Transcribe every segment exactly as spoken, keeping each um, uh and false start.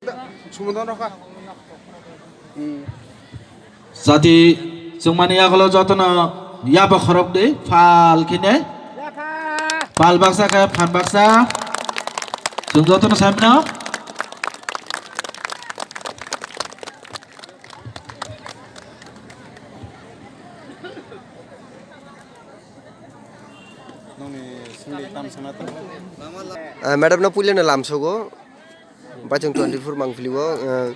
Sumudon rokha. Jati chwngmani yagulo jotono yaba khorok de pal khine. Pal baksa khe phan baksa. Chwng jotono saimano. Nokni songdi tam sana tongo. Ah, madam no puilano lamsogo. Bachung twenty four mangpili o, ah,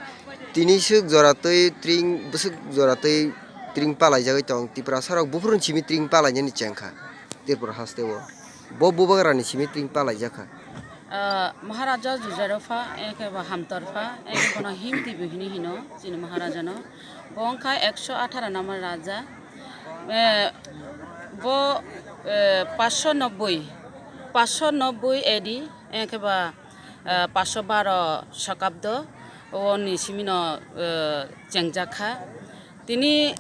tini swk jora twi tring, bwswk jora twi tring palaijagwi tong. Tiprasa rok buphuru simi tring palainani chengkha Tripura haste o. Bo bubagrani simi tring palaijakha. Ah, Maharaja Jujarapha, eke ba Hamtorpha, eke bono Himti bo hini hino, chini Maharajano. Bo wngkha ekso atharo number raja. Eh, bo, eh, paanso nobboi, paanso nobboi A D, eke ba, eh, paanso baro Shatabdo, oni simino, eh, chengjakha. Tini,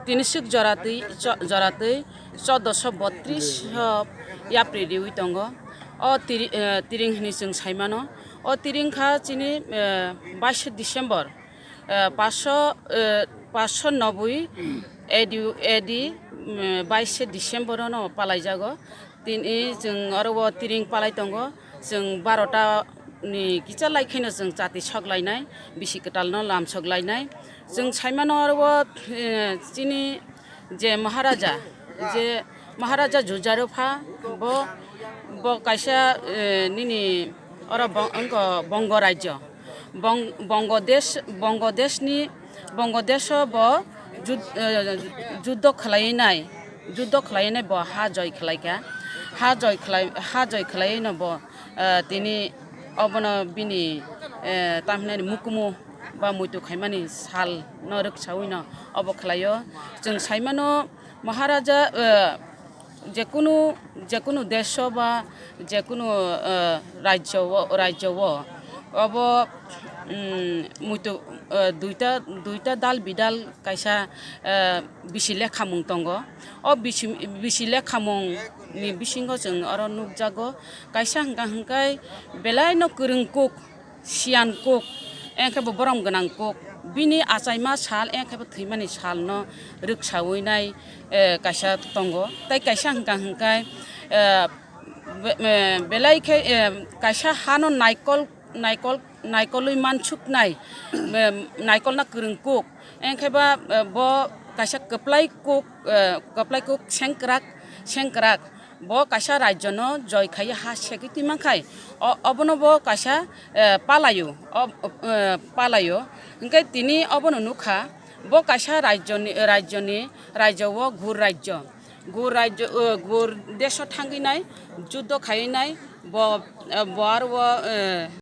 tini swk joratwi, cho-, joratwi choddoso botris o yapri riwi tongo. O tiri-, eh, tiring hwnwi chwng saimano. O tiring kha chini, eh, baishe December, eh, paanso, eh, paanso nobboi A D, A D, mm, baishe December ono palaijago. Tini chwng oro o tiring palai tongo. Chwng barota ni kicha lai kheno chwng chati sok lainai, bisi kwtal no lam sok lainai. Chwng saimano oro o, eh, chini je Maharaja, je Maharaja Jujarapha, bo, bo kaisa, eh, nini oro bo-, wngkha Bongo Rajyo. Bong-, Bongo Desh, Bongo Desh ni, Bongo Desh o bo jud-, eh, juddo khlai nai, juddo khlai nai bo ha joi khlai kha. Ha joi khlai, ha joi khlai no bo, eh, tini obono bini, eh, tamhinani mukumu ba muitu khaimani sal no rwksaui no obo khlai o. Chwng saimano Maharaja, eh, jekunu, jekunu desh o ba jekunu, eh, rajyo o, rajyo o, obo, mm, muitu, eh, duita, duita dal bidal kaisa, eh, bisi lekhamung tongo. O bisi, bisi lekhamung ni bisingo chwng oro nukjago. Kaisa hwnkha hwnkhe belai no kwrwng kuk, siyan kuk, engkhe bo borom gwnang kuk, bini achaima sal, engkhe bo thwimani salno rwksaui nai, eh, kaisa tongo. Tei kaisa hwnkha hwnkhe, eh, be-, eh, belai khe, eh, kaisa hano naikol, naikol, naikolwi mansuknai, eh, naikolna kwrwng kuk, engkhe ba, eh, bo kaisa kwplai kuk, eh, kwplai kuk sengkrak, sengkrak. Bo kaisa rajyono joi khaiwi ha segwi twi mankhai, o-, obono bo kaisa, eh, palaio, o-, eh, palaio. Hwnkhe tini obono nukha, bo kaisa rajyoni, rajyoni, rajyo o gur rajyo. Gur rajyo, eh, gur desh o thangwi nai, juddo khaiwi nai, bo, eh, bo aro o, eh,